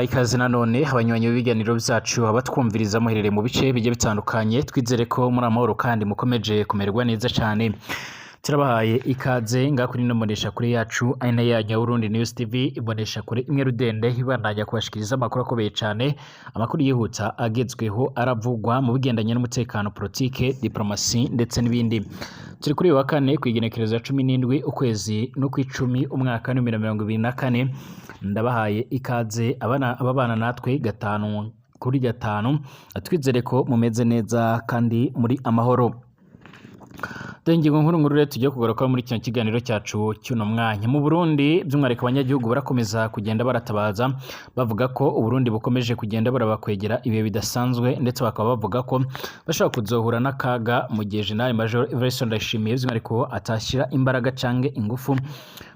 Turabaha ikaze nanone abanywanyi b'ibiganiro byacu, abatwumviriza muherereye mu bice bigiye bitandukanye. Twizere ko muri amahoro kandi mukomeje kumererwa neza cyane. Turabahaye ikaze ngaha kuri ino mbonesha kure yacu, ari nayo yanyu ya Burundi News TV, imbonesha kure imwe rudende ibandanya kubashikiriza amakuru akomeye cyane, amakuru yihuta agezweho aravugwa mu bigendanye n'umutekano, politike, diplomasi ndetse n'ibindi. Turi kuri uyu wa kane, ku igenekerezo ya 17 ukwezi n'ukw'icumi, umwaka wa 2024. Ndabahaye ikaze abana ababana natwe gatanu kuri gatanu. Twizere ko mumeze neza kandi muri amahoro. Dore ingingo nkuru nkuru rero tugiye kugarukaho muri kino kiganiro cyacu cy'uno mwanya. Mu Burundi, by'umwihariko abanyagihugu barakomeza kugenda baratabaza, bavuga ko Uburundi bukomeje kugenda burabakwegera ibihe bidasanzwe, ndetse bakaba bavuga ko bashobora kuzohura n'akaga mu gihe General Major Evariste Ndayishimiye by'umwihariko atashyira imbaraga canke ingufu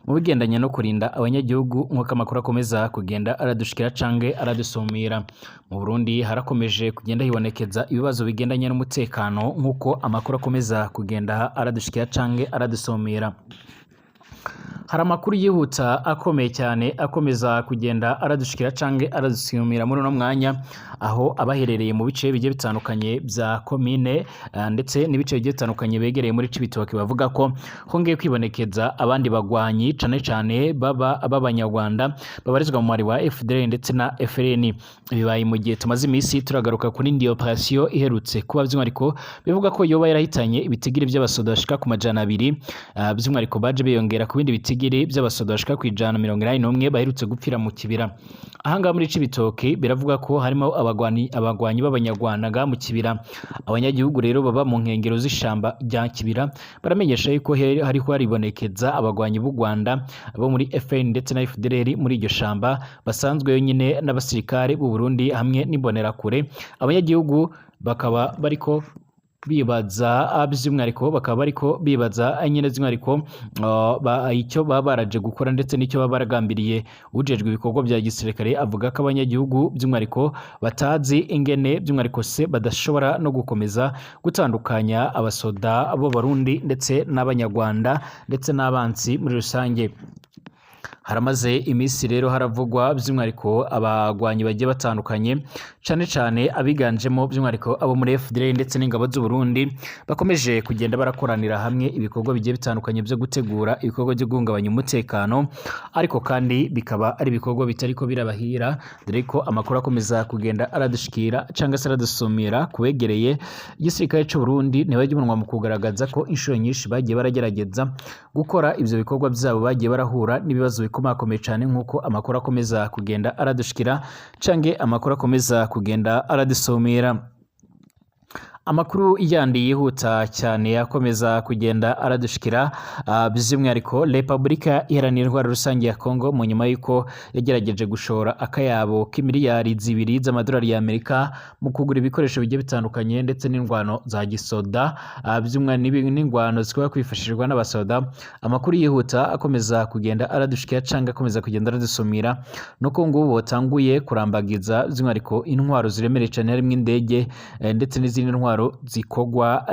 mu bigendanye no kurinda abanyagihugu, nk'uko amakuru akomeza kugenda aradushikira canke aradusumira. Mu Burundi harakomeje kugenda hibonekeza ibibazo bigendanye n'umutekano, nk'uko amakuru akomeza kugenda aradushikira canke aradusumira. Hari amakuru yihuta akomeye cyane akomeza kugenda aradushikira canke aradusumira muri uno mwanya, aho abaherereye mu bice bigiye bitandukanye bya komine ndetse n'ibice bigiye bitandukanye begereye muri Cibitoke bavuga ko hongeye kwibonekeza abandi bagwanyi, cane cane baba b'Abanyarwanda babarizwa mu mubare wa FDLR ndetse na FLN. Bibaye mu gihe tumaze iminsi turagaruka kuri indi operation iherutse kuba, by'umwihariko bivuga ko yoba yarahitanye ibitigiri by'abasoda bashika ku 200, by'umwihariko baje biyongera ku bindi bitigiri by'abasoda bashika ku 181 baherutse gupfira mu kibira ahangaha muri Cibitoke. Biravuga ko harimo abagwanyi b'Abanyarwanda mu kibira. Abanyagihugu rero baba mu nkengero z'ishamba rya Kibira baramenyesha yuko hariko haribonekeza abagwanyi b'u Rwanda bo muri FN ndetse na FDLR muri iryo shamba, basanzwe nyine n'abasirikare b'u Burundi hamwe n'imbonerakure. Abanyagihugu bakaba bariko bibaza, by'umwihariko bakaba bariko bibaza nyine by'umwihariko icyo baba baraje gukora ndetse n'icyo baba baragambiriye. Ujejwe ibikorwa bya gisirikare avuga ko abanyagihugu by'umwihariko batazi ingene by'umwihariko se badashobora no gukomeza gutandukanya abasoda b'Abarundi ndetse n'Abanyarwanda ndetse n'abansi muri rusange. Haramaze iminsi rero haravugwa by'umwihariko abagwanyi bagiye batandukanye, cane cane abiganjemo by'umwihariko abo muri FDLR ndetse n'ingabo z'u Burundi, bakomeje kugenda barakoranira hamwe ibikorwa bigiye bitandukanye byo gutegura ibikorwa byo guhungabanya umutekano, ariko kandi bikaba ari ibikorwa bitariko birabahira, dore ko amakuru akomeza kugenda aradushikira cyangwa se aradusumira kubegereye igisirikare cy'u Burundi ntibajya umunwa mu kugaragaza ko inshuro nyinshi bagiye baragerageza gukora ivyo bikorwa byabo bagiye barahura n'ibibazo bikomakomeye cyane, nk'uko amakuru akomeza kugenda aradushikira canke amakuru akomeza kugenda aradusumira. Amakuru yandi yihuta cyane akomeza kugenda aradushikira, by'umwihariko Repubulika Iharanira Intwaro Rusange ya Kongo, mu nyuma y'uko yagerageje gushora akayabo k'imiliyari 2 z'amadolari y'Amerika mu kugura ibikoresho bigiye bitandukanye ndetse n'ingwano za gisoda, by'umwihariko n'ingwano zikaba kwifashishwa n'abasoda. Amakuru yihuta akomeza kugenda aradushikira cyangwa akomeza kugenda aradusumira nuko ngubu batanguye kurambagiza by'umwihariko intwaro ziremereye cyane, harimo indege ndetse n'izindi ntwaro zikorwa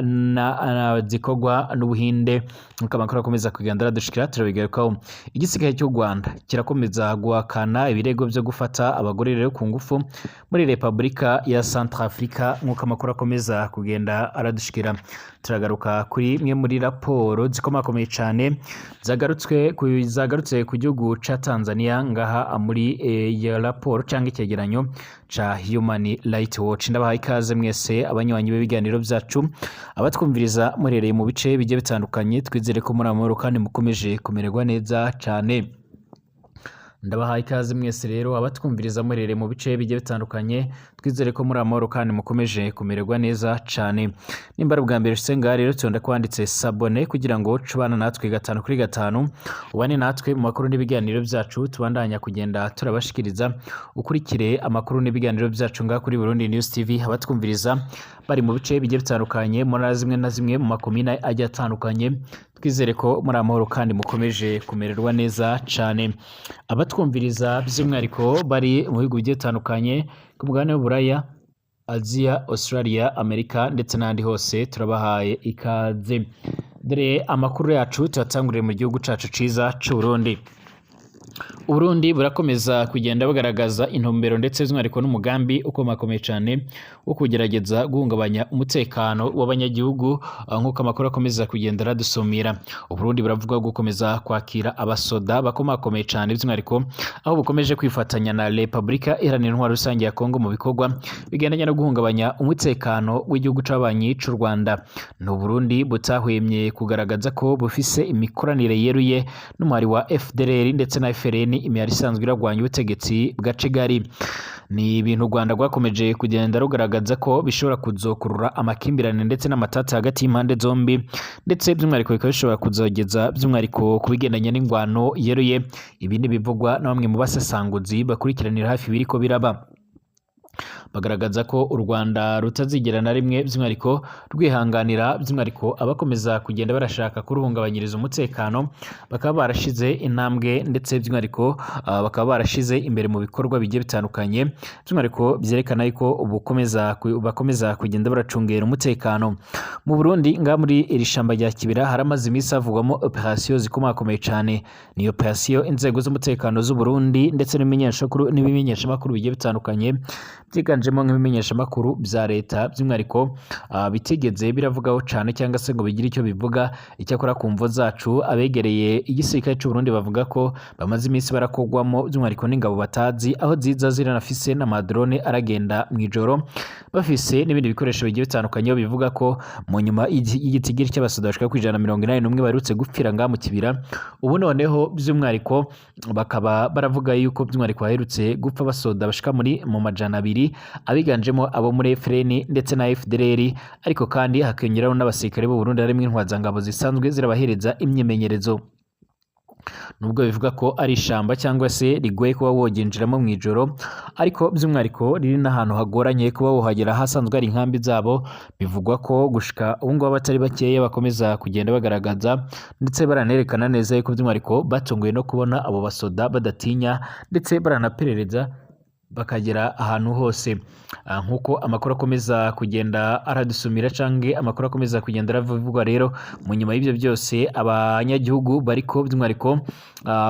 n'Ubuhinde, nk'uko amakuru akomeza kugenda aradushikira turabigarukaho. Igisigaye cy'u Rwanda kirakomeza guhakana ibirego byo gufata abagore rero ku ngufu muri Repubulika ya Centrafrica, nk'uko amakuru akomeza kugenda aradushikira. Turagaruka kuri imwe muri raporo zikomakomeye cyane zagarutse ku gihugu ca Tanzania ngaha muri iyo raporo cyangwa icyegeranyo ca Human Rights Watch. Ndabahaye ikaze mwese abanywanyi b'ibiganiro byacu, abatwumviriza muherereye mu bice bigiye bitandukanye. Twizere ko muri amahoro kandi mukomeje kumererwa neza cyane. Ndabahaye ikaze mwese rero abatwumviriza muherereye mu bice bigiye bitandukanye. Twizere ko muri amahoro kandi mukomeje kumererwa neza cyane. Nimba ari ubwa mbere ushitse ngaha rero, tonda kwanditse s'abonner kugira ngo cubana natwe gatanu kuri gatanu, ubane natwe mu makuru n'ibiganiro byacu tubandanya kugenda turabashikiriza. Ukurikire amakuru n'ibiganiro byacu ngaha kuri Burundi News TV. Abatwumviriza bari mu bice bigiye bitandukanye, mu ntara zimwe na zimwe, mu makomine agiye atandukanye, twizere ko muri amahoro kandi mukomeje kumererwa neza cyane. Abatwumviriza by'umwihariko bari mu bihugu bigiye bitandukanye ku mugabane w'Uburaya, Aziya, Australia, Amerika ndetse n'ahandi hose, turabahaye ikaze. Dore amakuru yacu tuyatanguriye mu gihugu cacu ciza c'u Burundi. Uburundi burakomeza kugenda bugaragaza intumbero ndetse by'umwihariko n'umugambi ukomakomeye cyane wo kugerageza guhungabanya umutekano w'abanyagihugu, nk'uko amakuru akomeza kugenda aradusumira. Uburundi buravuga gukomeza kwakira abasoda bakomakomeye cyane, by'umwihariko aho bukomeje kwifatanya na Repubulika Iharanira Intwaro Rusange ya Kongo mu bikorwa bigendanye no guhungabanya umutekano w'igihugu c'abanyi c'u Rwanda. Ni Uburundi butahwemye kugaragaza ko bufise imikoranire yeruye n'umuhari wa FDLR ndetse na FRN, imihari isanzwe iragwanya ubutegetsi bwa Kigali. Ni ibintu u Rwanda rwakomeje kugenda rugaragaza ko bishobora kuzokurura amakimbirane ndetse n'amatati hagati y'impande zombi, ndetse by'umwihariko bikaba bishobora kuzogeza by'umwihariko ku bigendanye n'ingwano yeruye. Ibi ni bivugwa na bamwe mu basesanguzi bakurikiranira hafi ibiriko biraba, bagaragaza ko u Rwanda rutazigera na rimwe by'umwihariko rwihanganira by'umwihariko abakomeza kugenda barashaka kuruhungabanyiriza umutekano, bakaba barashize intambwe ndetse by'umwihariko bakaba barashize imbere mu bikorwa bigiye bitandukanye, by'umwihariko byerekana yuko bakomeza kugenda baracungera umutekano mu Burundi. Ngaha muri iri shamba rya Kibira haramaze iminsi havugwamo operasiyo zikomakomeye cyane. Ni operasiyo inzego z'umutekano z'u Burundi ndetse n'ibimenyeshamakuru bigiye bitandukanye, byiganjemo nk'ibimenyeshamakuru bya leta, by'umwihariko bitigeze biravugaho cyane cyangwa se ngo bigire icyo bivuga. Icyakora ku mvo zacu, abegereye igisirikare cy'u Burundi bavuga ko bamaze iminsi barakogwamo by'umwihariko n'ingabo batazi aho ziza, ziranafise n'amadrone aragenda mu ijoro, bafise n'ibindi bikoresho bigiye bitandukanye. Aho bivuga ko mu nyuma y'igitigiri cy'abasoda bashika ku 181 baherutse gupfira ngaha mu Kibira, ubu noneho by'umwihariko bakaba baravuga yuko by'umwihariko baherutse gupfa abasoda bashika mu 200, abiganjemo abo muri FRN ndetse na FDLR, ariko kandi hakiyongeraho n'abasirikare b'u Burundi harimo intwazangabo zisanzwe zirabahereza imyimenyerezo. Nubwo bivuga ko ari ishamba cyangwa se rigoye kuba woginjiramo mu ijoro, ariko by'umwihariko riri n'ahantu hagoranye kuba wohagera hasanzwe hari inkambi zabo, bivugwa ko gushika ubu ngubu abatari bakeya bakomeza kugenda bagaragaza ndetse baranerekana neza yuko by'umwihariko batunguwe no kubona abo basoda badatinya ndetse baranaperereza bakagera ahantu hose. Nk'uko amakuru akomeza kugenda aradusumira canke amakuru akomeza kugenda aravugwa rero, mu nyuma y'ibyo byose abanyagihugu bariko by'umwihariko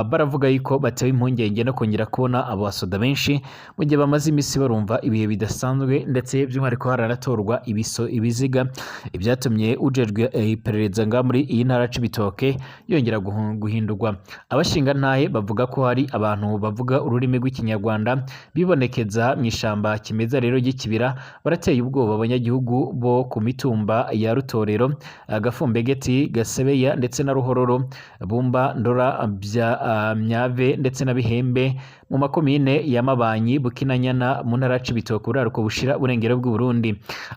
baravuga yuko batewe impungenge no kongera kubona abo basoda benshi mu gihe bamaze iminsi barumva ibihe bidasanzwe, ndetse by'umwihariko haranatorwa ibiziga, ibyatumye ujejwe iperereza nga muri iyi ntara Cibitoke yongera guhindurwa. Abashingantahe bavuga ko hari abantu bavuga ururimi rw'Ikinyarwanda bibonekeza mu ishamba kimeza rero ry'Ikibira, barateye ubwoba abanyagihugu bo ku mitumba ya Rutorero, Gafumbegeti, Gasebeya ndetse na Ruhororo, Bumba, Ndora, bya Myave ndetse na Bihembe mu makomine ya Mabanyi, Bukinanyana mu ntara ya Cibitoke, buraruko bushira burengero bw'u Burundi.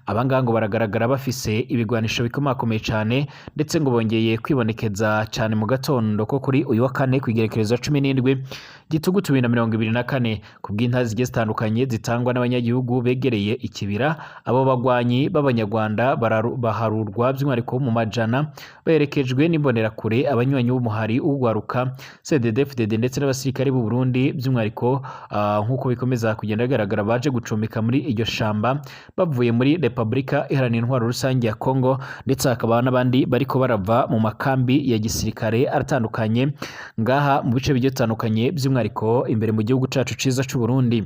Abangaba ngo baragaragara bafise ibigwanisho bikomakomeye cane, ndetse ngo bongeye kwibonekeza cane mu gatondo ko kuri uyu wa kane ku igerekerezo 17 Gitugutu 2024. Ku bw'intahe zigiye zitandukanye zitangwa n'abanyagihugu begereye ikibira, abo bagwanyi b'Abanyarwanda baharurwa by'umwihariko mu majana, baherekejwe n'imbonerakure, abanywanyi b'umuhari w'ugwaruka CNDD-FDD ndetse n'abasirikare b'u Burundi, by'umwihariko nk'uko bikomeza kugenda bigaragara, baje gucumbika muri iryo shamba bavuye muri Repubulika Iharanira Intwaro Rusange ya Kongo, ndetse hakaba n'abandi bariko barava mu makambi ya gisirikare atandukanye ngaha mu bice bigiye bitandukanye, by'umwihariko imbere mu gihugu cacu ciza c'u Burundi.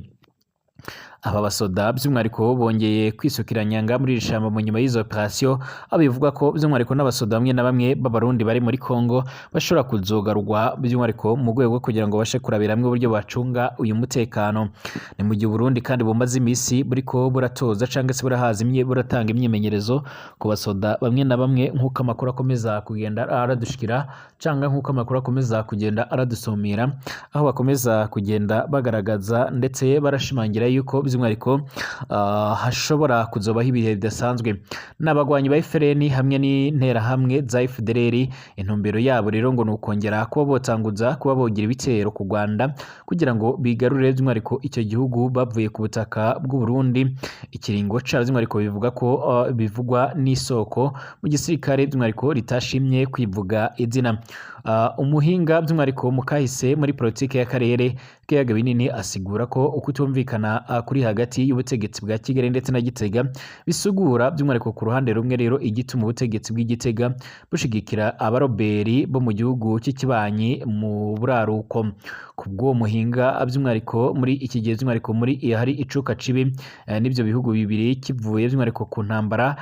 Aba basoda by'umwihariko bongeye kwisukiranya nga muri iri shamba mu nyuma y'izo operasiyo, aho bivugwa ko by'umwihariko n'abasoda bamwe na bamwe b'Abarundi bari muri Kongo bashobora kuzogarurwa, by'umwihariko mu rwego rwo kugira ngo babashe kurabira hamwe uburyo bacunga uyu mutekano. Ni mu gihe Uburundi kandi bumaze iminsi buriko buratoza cyangwa se burahaza buratanga imyimenyerezo ku basoda bamwe na bamwe, nk'uko amakuru akomeza kugenda aradushikira cyangwa nk'uko amakuru akomeza kugenda aradusumira, aho bakomeza kugenda bagaragaza ndetse barashimangira yuko by'umwihariko hashobora kuzobaho ibihe bidasanzwe n'abagwanyi ba FRN hamwe n'interahamwe za FDLR. Intumbero yabo rero ngo ni ukongera kuba botanguza kuba bogira ibitero ku Rwanda kugira ngo bigarurire by'umwihariko icyo gihugu bavuye ku butaka bw'u Burundi. Ikiringo cabo by'umwihariko bivuga ko bivugwa n'isoko mu gisirikare by'umwihariko ritashimye kwivuga izina. Umuhinga by'umwihariko mu kahise muri politike y'akarere k'ibiyaga binini asigura ko ukutumvikana kuri hagati y'ubutegetsi bwa Kigali ndetse na Gitega bisugura by'umwihariko ku ruhande rumwe rero igituma ubutegetsi bw'Igitega bushigikira abaroberi bo mu gihugu cy'ikibanyi mu buraruko. Ku bw'uwo muhinga, by'umwihariko muri iki gihe, by'umwihariko muri hari icuka cibi n'ibyo bihugu bibiri kivuye by'umwihariko ku ntambara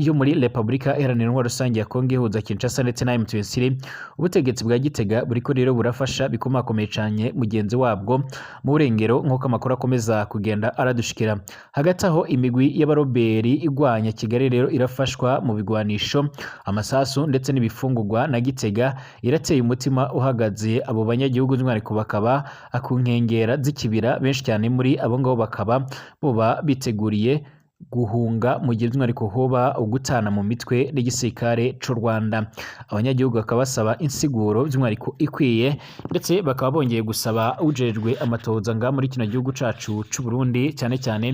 yo muri Repubulika Iharanira Intwaro Rusange ya Kongo ihuza Kinshasa ndetse na M23, ubutegetsi bwa Gitega buriko rero burafasha bikomakomeye cane mugenzi wabwo mu burengero, nk'uko amakuru akomeza kugenda aradushikira. Hagati aho, imigwi y'abaroberi igwanya Kigali rero irafashwa mu bigwanisho, amasasu ndetse n'ibifungurwa na Gitega, irateye umutima uhagaze abo banyagihugu, by'umwihariko bakaba ku nkengera z'ikibira. Benshi cyane muri abo ngabo bakaba boba biteguriye guhunga mu gihe by'umwihariko hoba ugutana mu mitwe n'igisirikare c'u Rwanda. Abanyagihugu bakaba basaba insiguro by'umwihariko ikwiye, ndetse bakaba bongeye gusaba ujejwe amatohoza nga muri kino gihugu cacu c'u Burundi, cyane cyane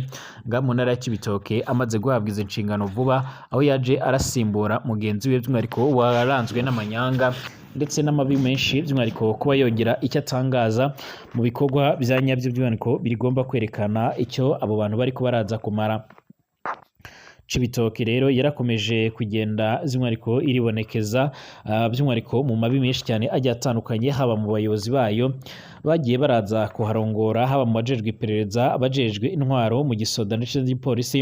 nga mu ntara ya Cibitoke, amaze guhabwa izi nshingano vuba, aho yaje arasimbura mugenzi we by'umwihariko waranzwe n'amanyanga ndetse n'amabi menshi, by'umwihariko kuba yongera icyo atangaza mu bikorwa bya nyabyo by'umwihariko bigomba kwerekana icyo abo bantu bariko baraza kumara. Cibitoke rero yarakomeje kugenda by'umwihariko iribonekeza by'umwihariko mu mabi menshi cyane agiye atandukanye, haba mu bayobozi bayo bagiye baraza kuharongora, haba mu bajejwe iperereza, abajejwe intwaro mu gisoda ndetse n'igipolisi,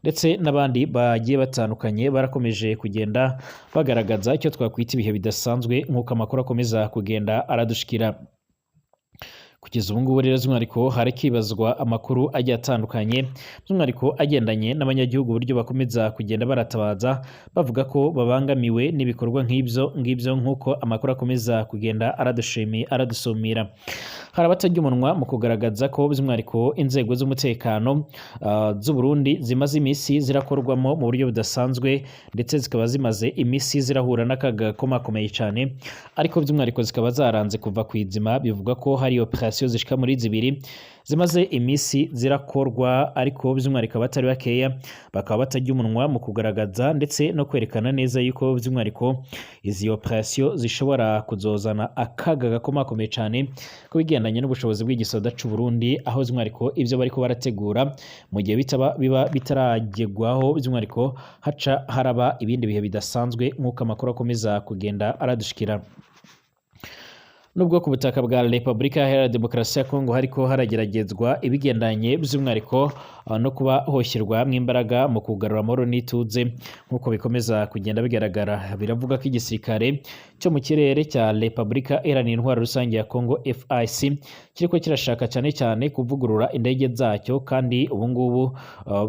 ndetse n'abandi bagiye batandukanye. Barakomeje kugenda bagaragaza icyo twakwita ibihe bidasanzwe, nk'uko amakuru akomeza kugenda aradushikira. Kugeza ubu ngubu rero, by'umwihariko harakibazwa amakuru agiye atandukanye, by'umwihariko agendanye n'abanyagihugu, uburyo bakomeza kugenda baratabaza bavuga ko babangamiwe n'ibikorwa nk'ibyo ngibyo, nk'uko amakuru akomeza kugenda aradusumira. Hari abatarya umunwa mu kugaragaza ko by'umwihariko inzego z'umutekano z'u Burundi zimaze iminsi zirakorwamo mu buryo budasanzwe, ndetse zikaba zimaze iminsi zirahura n'akaga gakomakomeye cyane, ariko by'umwihariko zikaba zaranze kuva ku izima. Bivuga ko hari operasiyo zishika muri zibiri zimaze iminsi zirakorwa, ariko by'umwihariko abatari bakeya bakaba batarya umunwa mu kugaragaza ndetse no kwerekana neza yuko by'umwihariko izi operasiyo zishobora kuzozana akaga gakomakomeye cyane ku bigendanye n'ubushobozi bw'igisoda c'u Burundi, aho by'umwihariko ibyo bariko barategura mu gihe bitaba biba bitaragerwaho, by'umwihariko haca haraba ibindi bihe bidasanzwe, nk'uko amakuru akomeza kugenda aradushikira. Nubwo ku butaka bwa Repubulika Iharanira Demokarasi ya Kongo hariko harageragezwa ibigendanye by'umwihariko no kuba hoshyirwamo imbaraga mu kugarura amahoro n'ituze, nk'uko bikomeza kugenda bigaragara, biravuga ko igisirikare cyo mu kirere cya Repubulika Iharanira Intwaro Rusange ya Kongo, FIC, kiriko kirashaka cyane cyane kuvugurura indege zacyo, kandi ubu ngubu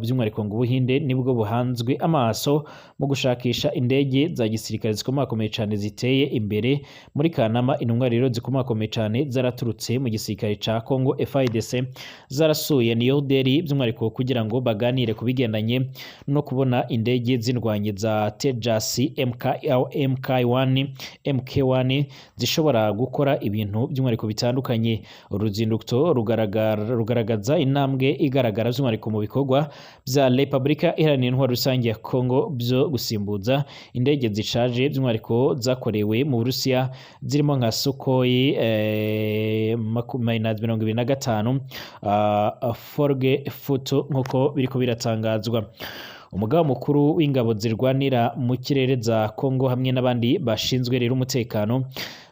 by'umwihariko ngo Ubuhinde nibwo buhanzwe amaso mu gushakisha indege za gisirikare zikomakomeye cyane ziteye imbere. Muri Kanama, intumwa rero zikomakomeye cyane zaraturutse mu gisirikare ca Congo FARDC zarasuye New Delhi, by'umwihariko kugira ngo baganire ku bigendanye no kubona indege z'indwanyi za Tejas MK, MK1 MK1 zishobora gukora ibintu by'umwihariko bitandukanye. Uruzinduko rugaragaza intambwe igaragara by'umwihariko mu bikorwa bya Repubulika Iharanira Intwaro Rusange ya Congo byo gusimbuza indege zishaje by'umwihariko zakorewe mu Burusiya, zirimo nka Sukhoi 25 Forge Futo, nk'uko biriko biratangazwa. Umugaba mukuru w'ingabo zirwanira mu kirere za Congo hamwe n'abandi bashinzwe rero umutekano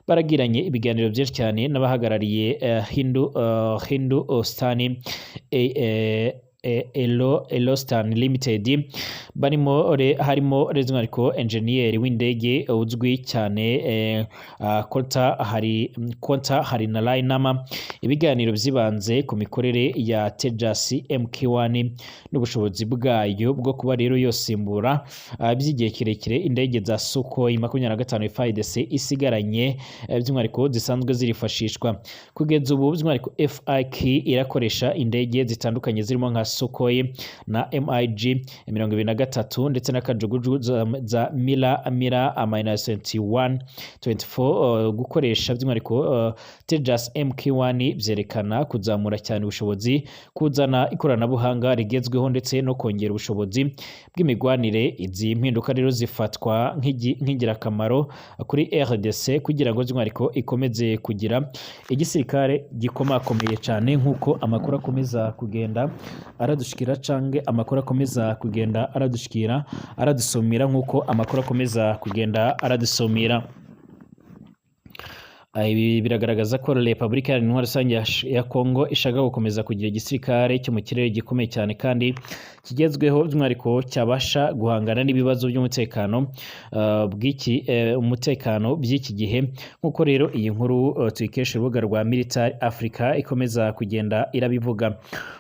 baragiranye ibiganiro byinshi cyane n'abahagarariye Hindustan Aerostan Limited, barimo harimo by'umwihariko enjeniyeri w'indege uzwi cyane Konta hari na Rainama. Ibiganiro byibanze ku mikorere ya Tejas MK1 n'ubushobozi bwayo bwo kuba rero yosimbura by'igihe kirekire indege za Sukhoi 25 FARDC isigaranye, by'umwihariko zisanzwe zirifashishwa kugeza ubu. By'umwihariko FIK irakoresha indege zitandukanye zirimo nka Sukhoi na MiG 23 ndetse na kajugujugu za Mira minus 21 24. Gukoresha by'umwihariko Tejas MK1 byerekana kuzamura cyane ubushobozi, kuzana ikoranabuhanga rigezweho ndetse no kongera ubushobozi bw'imigwanire. Izi mpinduka rero zifatwa nk'ingirakamaro kuri RDC kugira ngo by'umwihariko ikomeze kugira igisirikare gikomakomeye cyane, nk'uko amakuru akomeza kugenda aradushikira cange amakuru akomeza kugenda aradushikira, aradusumira, nk'uko amakuru akomeza kugenda aradusumira. Ibi biragaragaza ko Repubulika Iharanira Intwaro Rusange ya Kongo ishaka gukomeza kugira igisirikare cyo mu kirere gikomeye cyane kandi kigezweho, by'umwihariko cyabasha guhangana n'ibibazo by'umutekano bw'iki umutekano by'iki gihe, nk'uko rero iyi nkuru tuyikesha urubuga rwa Military Africa ikomeza kugenda irabivuga.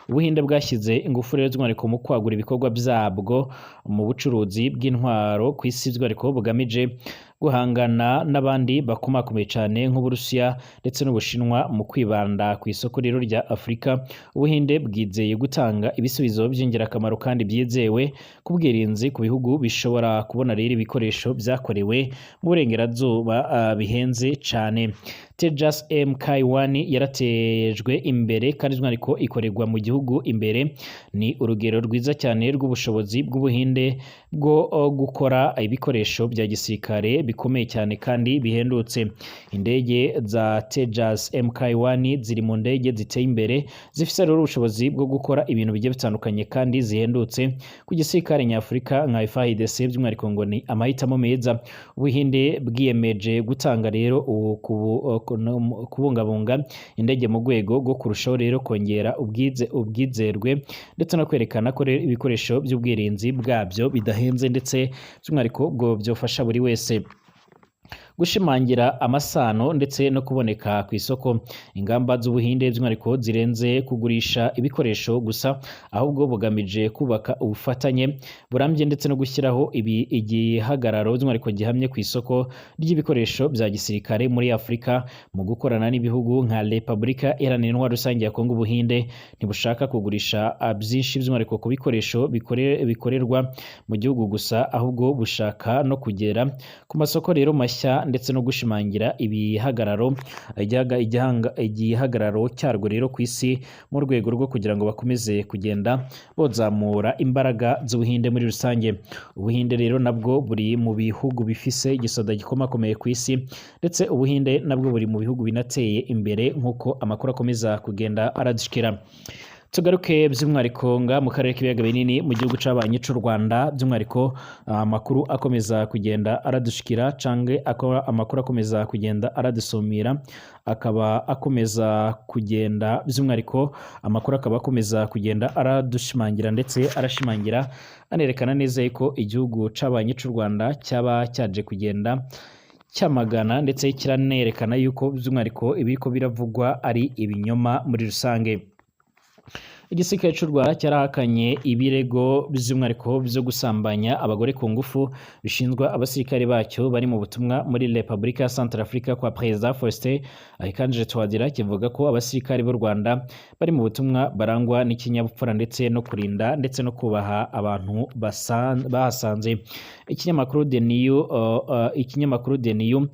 Ubuhinde bwashyize ingufu rero by'umwihariko mu kwagura ibikorwa byabwo mu bucuruzi bw'intwaro ku isi, by'umwihariko bugamije guhangana n'abandi bakomakomeye cyane nk'Uburusiya ndetse n'Ubushinwa mu kwibanda ku isoko rero rya Afurika. Ubuhinde bwizeye gutanga ibisubizo by'ingirakamaro kandi byizewe ku bwirinzi ku bihugu bishobora kubona rero ibikoresho byakorewe mu burengerazuba bihenze cyane. Tejas MK1 yaratejwe imbere kandi by'umwihariko ikorerwa mu gihugu imbere. Ni urugero rwiza cyane rw'ubushobozi bw'Ubuhinde bwo gukora ibikoresho bya gisirikare bikomeye cyane kandi bihendutse. Indege za Tejas MK1 ziri mu ndege ziteye imbere, zifite rero ubushobozi bwo gukora ibintu bigiye bitandukanye kandi zihendutse. Ku gisirikare nyafurika nka FARDC by'umwihariko ngo ni amahitamo meza. Ubuhinde bwiyemeje gutanga rero kubungabunga indege mu rwego rwo kurushaho rero kongera ubwizerwe ndetse no kwerekana ko rero ibikoresho by'ubwirinzi bwabyo bidahenze, ndetse by'umwihariko bwo byofasha buri wese gushimangira amasano ndetse no kuboneka ku isoko. Ingamba z'Ubuhinde by'umwihariko zirenze kugurisha ibikoresho gusa, ahubwo bugamije kubaka ubufatanye burambye ndetse no gushyiraho ibi igihagararo by'umwihariko gihamye ku isoko ry'ibikoresho bya gisirikare muri Afurika. Mu gukorana n'ibihugu nka Repubulika Iharanira Intwaro Rusange ya Kongo, Ubuhinde ntibushaka kugurisha byinshi by'umwihariko ku bikoresho bikorerwa mu gihugu gusa, ahubwo bushaka no kugera ku masoko rero mashya ndetse no gushimangira ibihagararo igihagararo cyarwo rero ku isi, mu rwego rwo kugira ngo bakomeze kugenda bozamura imbaraga z'Ubuhinde muri rusange. Ubuhinde rero nabwo buri mu bihugu bifise igisoda gikomakomeye ku isi, ndetse Ubuhinde nabwo buri mu bihugu binateye imbere, nk'uko amakuru akomeza kugenda aradushikira. Tugaruke by'umwihariko nga mu karere k'ibiyaga binini, mu gihugu c'abanyi c'u Rwanda. By'umwihariko amakuru akomeza kugenda aradushikira cange amakuru akomeza kugenda aradusumira akaba akomeza kugenda, by'umwihariko amakuru akaba akomeza kugenda aradushimangira ndetse arashimangira anerekana neza yuko igihugu c'abanyi c'u Rwanda cyaba cyaje kugenda cyamagana ndetse kiranerekana yuko by'umwihariko ibiriko biravugwa ari ibinyoma muri rusange. Igisirikare cy'u Rwanda cyarahakanye ibirego by'umwihariko byo gusambanya abagore ku ngufu bishinjwa abasirikare bacyo bari mu butumwa muri Repubulika ya Centrafrica kwa Perezida Faustin Archange Touadera. Kivuga ko abasirikare b'u Rwanda bari mu butumwa barangwa n'ikinyabupfura ndetse no kurinda ndetse no kubaha abantu bahasanze. Ikinyamakuru The New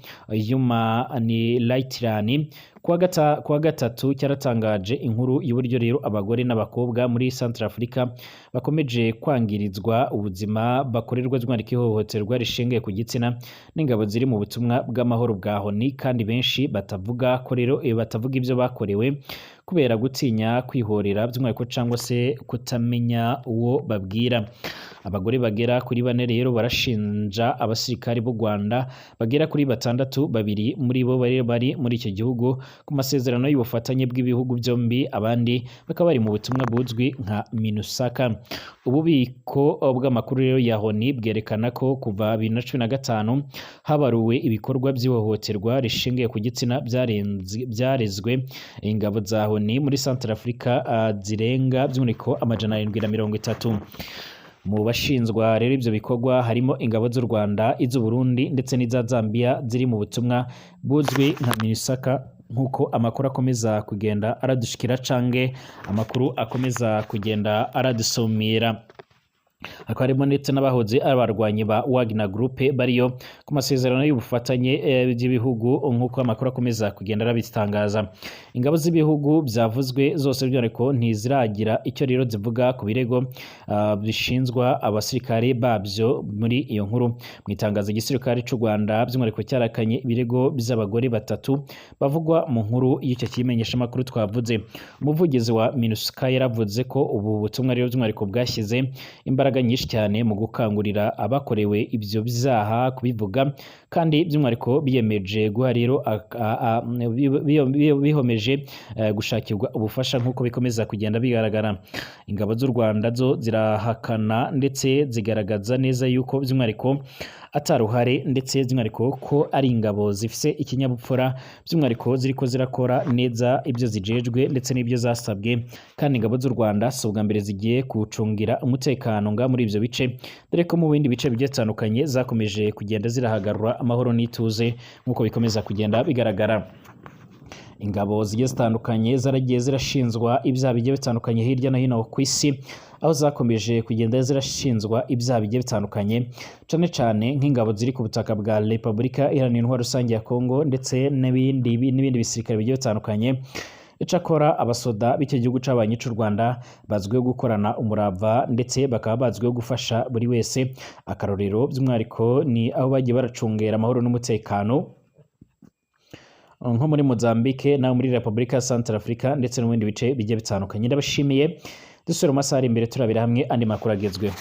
Humanitarian kuwa gatatu cyaratangaje inkuru y'uburyo rero abagore n'abakobwa muri Centrafrica bakomeje kwangirizwa ubuzima, bakorerwa by'umwihariko ihohoterwa rishingiye ku gitsina n'ingabo ziri mu butumwa bw'amahoro bwa ONU, kandi benshi batavuga ko rero batavuga ibyo bakorewe kubera gutinya kwihorera by'umwihariko cyangwa se kutamenya uwo babwira. Abagore bagera kuri bane rero barashinja abasirikari b'u Rwanda bagera kuri batandatu, babiri muri bo bari muri icyo gihugu ku masezerano y'ubufatanye bw'ibihugu byombi, abandi bakaba bari mu butumwa buzwi nka MINUSCA. Ububiko bw'amakuru rero ya ONU bwerekana ko kuva 2015 habaruwe ibikorwa by'ihohoterwa rishingiye ku gitsina byarezwe ingabo za ONU muri Centrafrica zirenga by'umwihariko 730. Mu bashinzwa rero ibyo bikorwa harimo ingabo z'u Rwanda, iz'u Burundi ndetse n'iza Zambia ziri mu butumwa buzwi nka MINUSCA. Nk'uko amakuru akomeza kugenda aradushikira cange amakuru akomeza kugenda aradusumira, hakaba harimo ndetse n'abahoze ari abarwanyi ba Wagner Group bariyo ku masezerano y'ubufatanye by'ibihugu. Nk'uko amakuru akomeza kugenda arabitangaza, ingabo z'ibihugu byavuzwe zose by'umwihariko ntiziragira icyo rero zivuga ku birego bishinzwa abasirikare babyo muri iyo nkuru. Mu itangazo, igisirikare cy'u Rwanda by'umwihariko cyarakanye ibirego by'abagore batatu bavugwa mu nkuru y'icyo kimenyeshamakuru twavuze. Umuvugizi wa MINUSCA yaravuze ko ubu butumwa rero by'umwihariko bwashyize imbaraga nyinshi cyane mu gukangurira abakorewe ibyo byaha kubivuga, kandi by'umwihariko biyemeje guha rero bihomeje gushakirwa ubufasha. Nk'uko bikomeza kugenda bigaragara, ingabo z'u Rwanda zo zirahakana ndetse zigaragaza neza yuko by'umwihariko ataruhare, ndetse by'umwihariko ko ari ingabo zifise ikinyabupfura, by'umwihariko ziriko zirakora neza ibyo zijejwe ndetse n'ibyo zasabwe. Kandi ingabo z'u Rwanda si ubwa mbere zigiye kucungira umutekano nga muri ibyo bice, dore ko mu bindi bice bigiye bitandukanye zakomeje kugenda zirahagarura amahoro n'ituze. Nk'uko bikomeza kugenda bigaragara, ingabo zigiye zitandukanye zaragiye zirashinzwa ibyaha bigiye bitandukanye hirya no hino ku isi, aho zakomeje kugenda zirashinzwa ibyaha bigiye bitandukanye, cane cane nk'ingabo ziri ku butaka bwa Repubulika Iharanira Intwaro Rusange ya Kongo ndetse n'ibindi bisirikare bigiye bitandukanye. Icakora abasoda b'icyo gihugu c'abanyi c'u Rwanda bazwiho gukorana umurava ndetse bakaba bazwiho gufasha buri wese. Akarorero by'umwihariko ni aho bagiye baracungera amahoro n'umutekano nko muri Mozambique naho muri Repubulika ya Central Africa ndetse no mu bindi bice bigiye bitandukanye. Ndabashimiye, dusubire mu masaha ari imbere turabira hamwe andi makuru agezweho.